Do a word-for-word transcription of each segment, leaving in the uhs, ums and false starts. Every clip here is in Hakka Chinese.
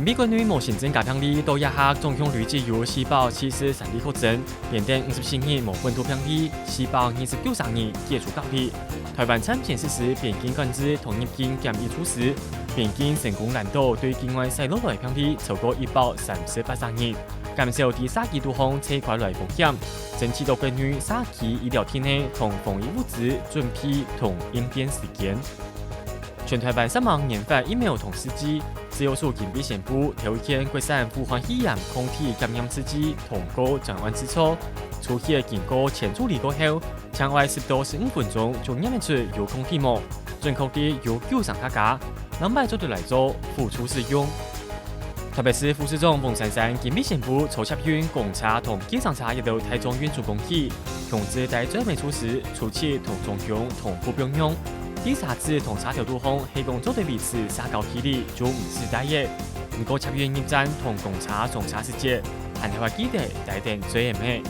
美國內無新增加病例，到這下總共累積有四百七十三例確診，連等五十四日無本土病例，四百二十九儕人解除隔離。臺灣暫時實施邊境管制同入境檢疫措施，邊境成功攔到對境外徙落來病例超過一百三十八儕人，減少在社區肚項傳開來風險，爭取到國內社區醫療體系同防疫物資準備同應變時間。 全臺灣煞猛研發疫苗同試劑，食藥署今晡宣布，頭一件國產武漢肺炎抗體檢驗試劑通過專案製作，初期經過前處理過後，淨愛十到十五分鐘就驗得出有抗體無，準確率有九成較高，兩擺做得來做輔助使用。 臺北市副市長黃珊珊今晡宣布，坐捷運、公車同計程車一路大眾運輸工具，強制戴嘴面措施，出入同中央同步放寬。在車子同車頭肚項，係講做得維持社交距離，就毋使戴个。毋過捷運入站同公車上車時節，還係愛記得戴等嘴面。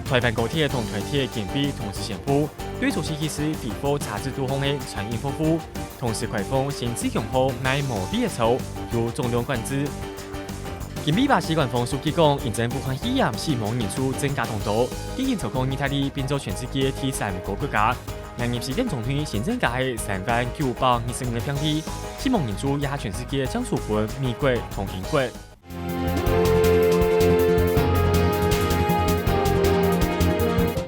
臺灣高鐵同臺鐵今晡同時宣布，對初四起始，在火車子肚項个餐飲服務， 同時開放先自強號賣無味个草，有重量管制。今晡巴西官方數據講，因為武漢肺炎死亡人數增加當多，已經超過義大利，變做全世界第三高國家。今日四點鐘內新增加个三萬九百二十五个病例，死亡人數也全世界正輸分美國同英國。